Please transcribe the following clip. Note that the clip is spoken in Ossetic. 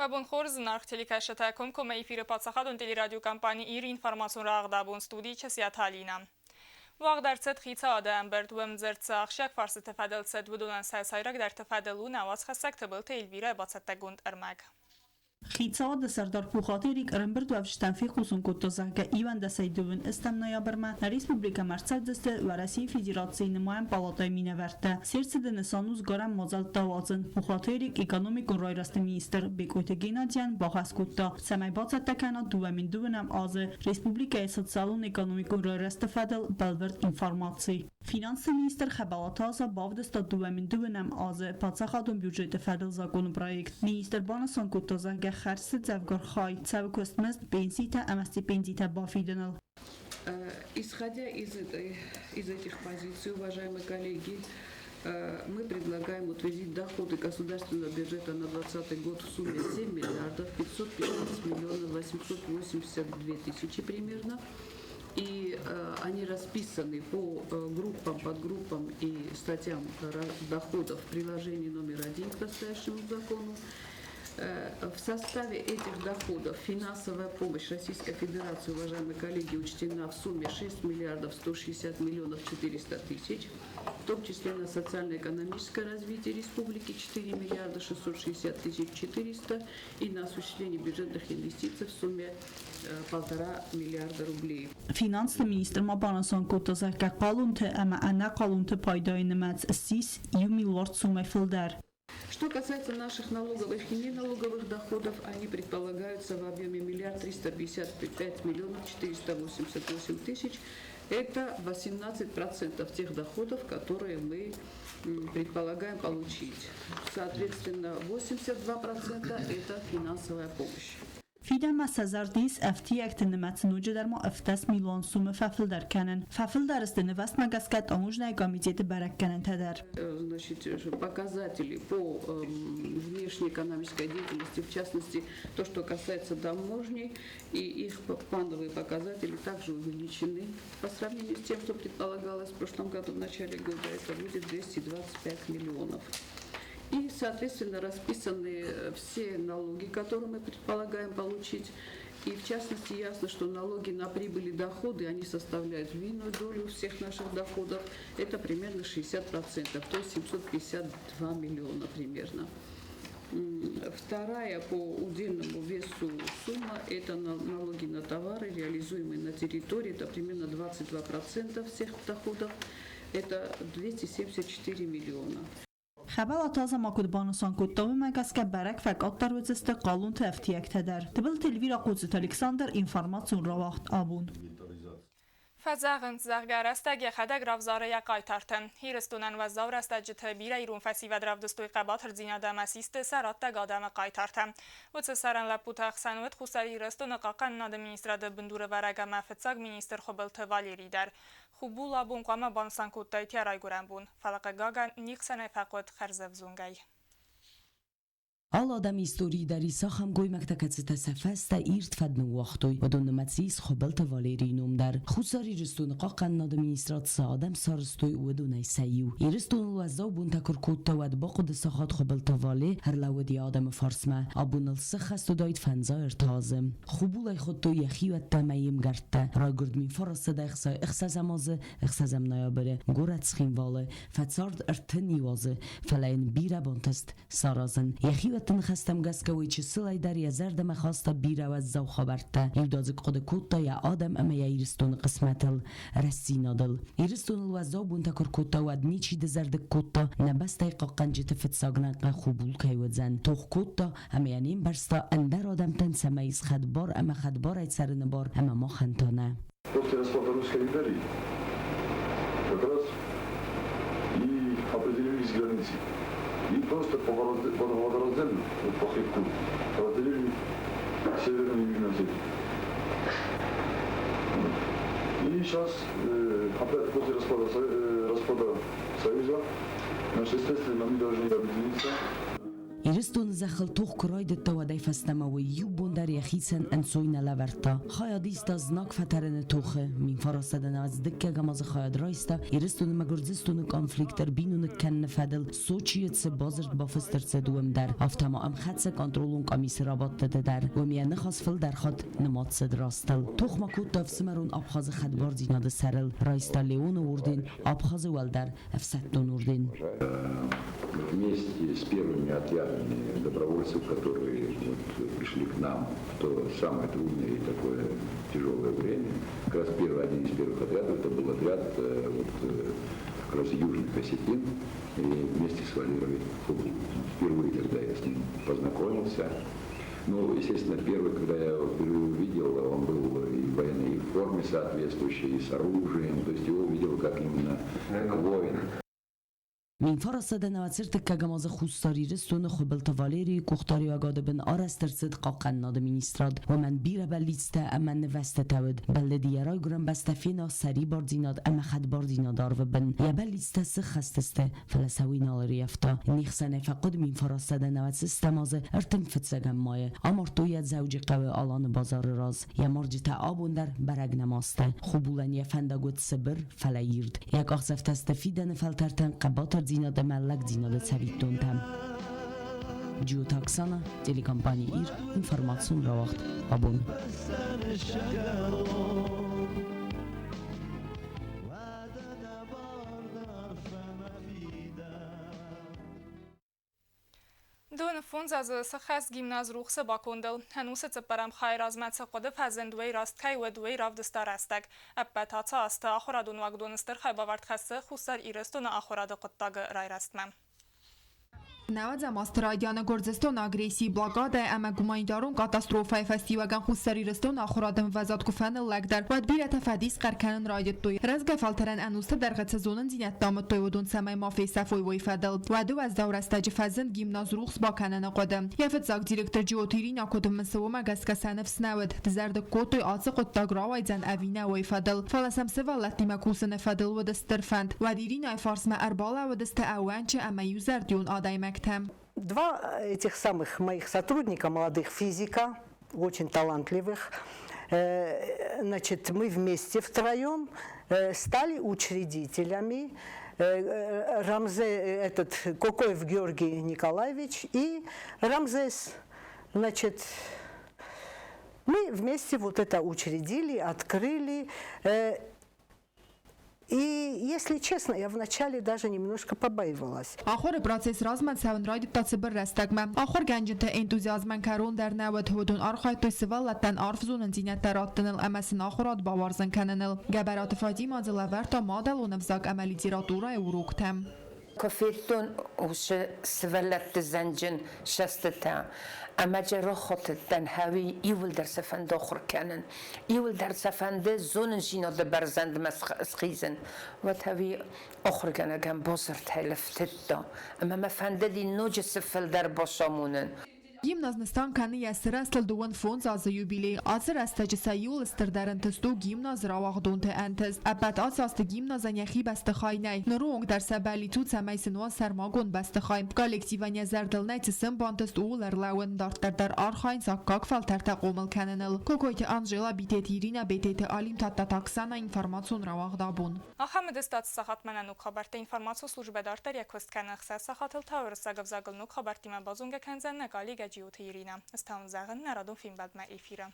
Уӕ бон хорз, зынаргъ телекӕсджытӕ! Комкоммӕ эфиры паддзахадон телерадиокомпани «Ир» информацион рауагъд абон студийы Часиаты Алинӕ. Уагъд ӕрцыд хицауады ӕмбырд уӕмдзырд цы ахсджиаг фарстыты фӕдыл цыд, уыдонӕн сӕ сӕйрагдӕрты фӕдыл у нӕ уацхӕссӕг Тыбылты Эльвирӕ бацӕттӕгонд ӕрмӕг. Хицауады сӕрдар Пухаты Эрик ӕрӕмбырдуӕвджытӕн фехъусын кодта, зӕгъгӕ, иуӕндӕсӕй дыууын ӕстӕм ноябрмӕ нӕ республикӕмӕ ӕрцӕудзысты Уӕрӕсейы Федерацийы нымайӕн палатӕйы минӕвӕрттӕ. Се рцыды нысан у сгарӕн мадзӕлттӕ ауадзын. Пухаты Эрик экономикон райрӕзты министр Бекъойты Геннадийӕн бахӕс кодта, цӕмӕй бацӕттӕ кӕна 2002 азы республикӕйы социалон-экономикон райрӕзты фӕдыл бӕлвырд информаци. Финансты министр Хӕбӕлаты Аза бавдыста 2002 азы паддзахадон бюджеты фӕдыл законы проект. Министр банысан кодта, зӕгъгӕ, хӕрдзты дзӕвгар хай цӕуы куыстмызд, пенситӕ ӕмӕ стипендитӕ бафидыныл. Исходя из, этой, из этих позиций, уважаемые коллеги, мы предлагаем утвердить доходы государственного бюджета на 2020 год в сумме 7 миллиардов 515 миллионов 882 тысячи примерно. И они расписаны по группам, подгруппам и статьям доходов в приложении номер 1 к настоящему закону. В составе этих доходов финансовая помощь Российской Федерации, уважаемые коллеги, учтена в сумме 6 миллиардов 160 миллионов 400 тысяч, в том числе на социально-экономическое развитие республики 4 миллиарда 660 тысяч 400 и на осуществление бюджетных инвестиций в сумме 1,5 миллиарда рублей. Финансты министр ма банысан кодта, зӕгъгӕ, хъалонты ӕмӕ ӕнӕхъалонты пайдайы нымӕц ссис иу миллиард сомӕй фылдӕр. Что касается наших налоговых и неналоговых доходов, они предполагаются в объеме миллиард 355 миллионов 488 тысяч. Это 18% тех доходов, которые мы предполагаем получить. Соответственно, 82% это финансовая помощь. Фидӕнмӕ сӕ зӕрды ис ӕфтиӕгты нымӕц ноджыдӕр ма 17 милуан сумы фӕфылдӕр кӕнын. Фӕфылдӕр сты нывӕстмӕ гӕсгӕ таможнӕйы комитеты бӕрӕггӕнӕнтӕ дӕр. Значит, показатели по внешнеэкономической деятельности, в частности, то, что касается таможни, и их плановые показатели также увеличены по сравнению с тем, что предполагалось в прошлом году, в начале года, это будет 225 миллионов. И, соответственно, расписаны все налоги, которые мы предполагаем получить. И, в частности, ясно, что налоги на прибыль и доходы, они составляют львиную долю всех наших доходов. Это примерно 60%, то есть 752 миллиона примерно. Вторая по удельному весу сумма – это налоги на товары, реализуемые на территории, это примерно 22% всех доходов, это 274 миллиона. Хӕбӕлаты Аза ма куыд банысан кодта, уымӕ гӕсгӕ бӕрӕг фӕкъаддӕр уыдзысты хъалонты ӕфтиӕгтӕ дӕр. Тыбылты Эльвирӕ Хъоцыты Александр, информацион рауагъд абон. Фӕзӕгъынц, зӕгъгӕ, рӕстӕг йӕхӕдӕг равзары йӕ хъайтарты. Ирыстонӕн уӕззау рӕстӕджыты бирӕ ирон фӕсивӕд равдыстой хъӕбатырдзинад ӕмӕ систы сӕ раттӕг адӕмы хъайтартӕ. Уыцы сӕрӕн лӕппуты ӕхсӕн уыд Хуссар Ирыстоны хъахъхъӕнынады министрады бындурӕвӕрӕг ӕмӕ фыццаг министр Хуыбылты Валерий дӕр. Хубул абон хъуамӕ банысан кодтаид йӕ райгуырӕн бон, фӕлӕ хъыгагӕн, не хсӕнӕй фӕхъуыд хӕрзӕвзонгӕй. Алы адӕмы историйы дӕр ис ахӕм гоймӕгтӕ, кӕцытӕ сӕ фӕстӕ ирд фӕд ныууагътой. Уыдон нымӕцы ис Хуыбылты Валерийы ном дӕр. Хуссар Ирыстоны хъахъхъӕнынады министрад цы адӕм сарӕзтой, уыдонӕй сӕ иу. Ирыстоныл уӕззау бонтӕ куы ркодта, уӕд бахъуыды сахат Хуыбылты Вале ӕрлӕууыд йӕ адӕмы фарсмӕ. Абон ыл цы хӕст уыдаид фӕндзай ӕртӕ азы. Хубулӕй хуыдтой йӕхиуӕттӕ ӕмӕ йе мгӕрттӕ. Райгуырд 1966 азы ӕхсӕзӕм ноябры горӕт Цхинвалы. Фӕцард 31 азы, фӕлӕ йын бирӕ бантыст саразын. Йӕхиуӕтты ныхӕстӕм гӕсгӕ уый чысылӕй дӕр йӕ зӕрдӕмӕ хаста бирӕ уӕззау хабӕрттӕ. Иудадзыг хъуыды кодта йӕ адӕм ӕмӕ йӕ Ирыстоны хъысмӕтыл, рӕстдзинадыл. Ирыстоныл уӕззау бонтӕ куы ркодта, уӕд ничи дызӕрдыг кодта, нӕ бӕстӕйы хъахъхъӕнджыты фыццаг рӕнхъы Хубул кӕй уыдзӕн. Тох кодта ӕмӕ йӕ не мбӕрста ӕндӕр адӕмтӕн цӕмӕй ис хӕдбар ӕмӕ хӕдбарӕй цӕрыны бар ӕмӕ махӕн та нӕ. После распада Русской империи как раз и определились границы. И просто по водоразделу, вот по хребту, разделили Северную и Южную Осетию. И сейчас, опять после распада Союза, значит, естественно, мы должны объединиться. Ирыстоны зӕххыл тох куы райдыдта, уӕдӕй фӕстӕмӕ уый иу бон дӕр йӕхицӕн ӕнцой нӕ лӕвӕрдта. Хайад иста знаг фӕтӕрыны тохы. 1992 азы хайад райста Ирыстоны ӕмӕ Гуырдзыстоны конфликт ӕрбиноныг кӕныны фӕдыл Сочийы цы бадзырд бафыст ӕрцыд, уым дӕр. Афтӕ ма ӕмхӕццӕ контролон къамисы рабадтыты дӕр. Уым йӕ ныхас фылдӕр хатт нымад цыд растыл. Тох ма кодта ӕфсымӕрон Абхазы хӕдбардзинады сӕрыл. Райста Леоны орден, Абхазы уӕлдӕр ӕфсӕддон орден. Вместе с первыми отрядами добровольцев, которые вот пришли к нам в то самое трудное и такое тяжелое время, как раз первый, один из первых отрядов, это был отряд вот, как раз южных осетин, и вместе с Валерой Хубулом. Впервые тогда я с ним познакомился. Ну, естественно, первый, когда я его впервые увидел, он был и в военной форме соответствующей, и с оружием, то есть его увидел как именно как воин. 1994 азы Хуссар Ирыстоны Хуыбылты Валерийы къухдариуӕгады бын арӕзт ӕрцыд Хъахъхъӕнынады министрад. Уымӕн бирӕ бӕллицтӕ ӕмӕ нывӕзтытӕ уыд. Бӕллыд йӕ райгуырӕн бӕстӕ фена сӕрибардзинад ӕмӕ хӕдбардзинад арвы бын. Йӕ бӕллицтӕ сыххӕст сты, фӕлӕ сӕ уый нал ӕрыййӕфта. Не хсӕнӕй фӕхъуыд 1995 азы 35 майы. Амардтой йӕ Дзӕуджыхъӕуы Аланы базары раз. Йӕ марджытӕ абон дӕр бӕрӕг нӕма сты. Хубулӕн йӕ фӕндаг уыд цыбыр, фӕлӕ ирд. Йӕ къахдзӕфтӕ сты фидӕны фӕлтӕртӕн хъӕбатырдзинад ӕмӕ лӕгдзинады цӕвиттонтӕ. Джиоты Оксана, телекомпани «Ир», информацион рауагъд «Абон». 25 азы сыххӕст гимназ рухсы бакондыл. Ӕнусы цыппӕрӕм хайы размӕ цы хъуыды фӕзынд, уый раст кӕй уыд, уый равдыста рӕстӕг. Ӕппӕт ацы азты ахуырадон уагдоны стыр хайбавӕрд хӕссы Хуссар Ирыстоны ахуырады хъуыддаг райрӕзтмӕ. 90 азты райдианы Гуырдзыстоны агрессийы блокадӕ ӕмӕ гуманитарон катастрофӕйы фӕстиуӕгӕн Хуссар Ирыстоны ахуырады ӕмвӕзад куы фӕныллӕгдӕр, уӕд бирӕтӕ фӕдис хъӕр кӕнын райдыдтой. Рӕзгӕ фӕлтӕрӕн ӕнусты дӕргъы цы зонындзинӕдтӕ амыдтой, уыдон цӕмӕй ма фесӕфой, уый фӕдыл. Уӕды уӕззау рӕстӕджы фӕзынд гимназ рухс бакӕныны хъуыды. Йӕ фыццаг директор Джиоты Иринӕ куыд мысы, уымӕ гӕсгӕ сӕ ныфс нӕ уыд, дызӕрдыг кодтой, ацы хъуыддаг рауайдзӕн ӕви нӕ, уый фӕдыл. Фӕлӕ сӕм сывӕллӕттимӕ кусыны фӕдыл уыд стыр фӕнд. Уӕд Иринӕйы фарсмӕ ӕрбалӕууыдысты ӕууӕнчы ӕмӕ иузӕрдион адӕймӕгтӕ. Два этих самых моих сотрудника, молодых физика, очень талантливых, значит, мы вместе втроем стали учредителями Рамзе, этот Кокоев Георгий Николаевич и Рамзес. Значит, мы вместе вот это учредили, открыли. И, если честно, я вначале даже немножко побаивалась. Ахуыры процесс размӕ цӕуын райдыдта цыбыр рӕстӕгмӕ. Ахуыргӕнджыты энтузиазмӕн кӕрон дӕр нӕ уыд, уыдон архайдтой сывӕллӕттӕн арф зонындзинӕдтӕ раттыныл ӕмӕ сын ахуырад бауарзын кӕныныл. Гӕбӕраты Фатимӕ дзы лӕвӕрдта мадӕлон ӕвзаг ӕмӕ литературӕйы уроктӕ. Куы федтон уыцы сывӕллӕтты зӕнджын сӕстытӕ ӕмӕ роххуытыдтӕн хӕуи иууылдӕр сӕ фӕнды ахуыр кӕнын, иууылдӕр сӕ фӕнды зонындзинады бӕрзӕндмӕ схизын, уӕд хӕуи ахуыргӕнӕгӕн базыртӕй лӕфтыдта ӕмӕ мӕ фӕндыди ноджы цы фылдӕр бацамонын. Гимназ нысан кӕны йӕ сырӕзтыл 25 азы юбилей. Ацы рӕстӕджы сӕ иуыл стырдӕр ӕнтыст у гимназы рауагъдонты ӕнтыст. Ӕппӕт ацы азты гимназӕн йӕхи бӕстыхай нӕй. Ныры онг дӕр сӕ бӕллиц у, цӕмӕй сын уа сӕрмагонд бӕстыхай. Коллективӕн йӕ зӕрдыл нӕй, цы сын бантыст, ууыл ӕрлӕууын. Дарддӕр дӕр архайынц аккаг фӕлтӕртӕ хъомыл кӕныныл. Кокойты Анжела, Битеты Иринӕ, Бететы Алим, Тадтаты Оксана, информацион рауагъд абон. Ахӕм ӕдыстад сахатмӕ нӕ ног хабӕртты информацион службӕ дарддӕр йӕ куыст кӕны. Ӕхсӕз сахатыл та уырыссаг ӕвзагыл ног хабӕрттимӕ базонгӕ кӕндзӕн нӕ коллегӕ Джиоты Иринӕ. Ӕз та уын зӕгъын нӕ радон фембӕлдмӕ эфиры.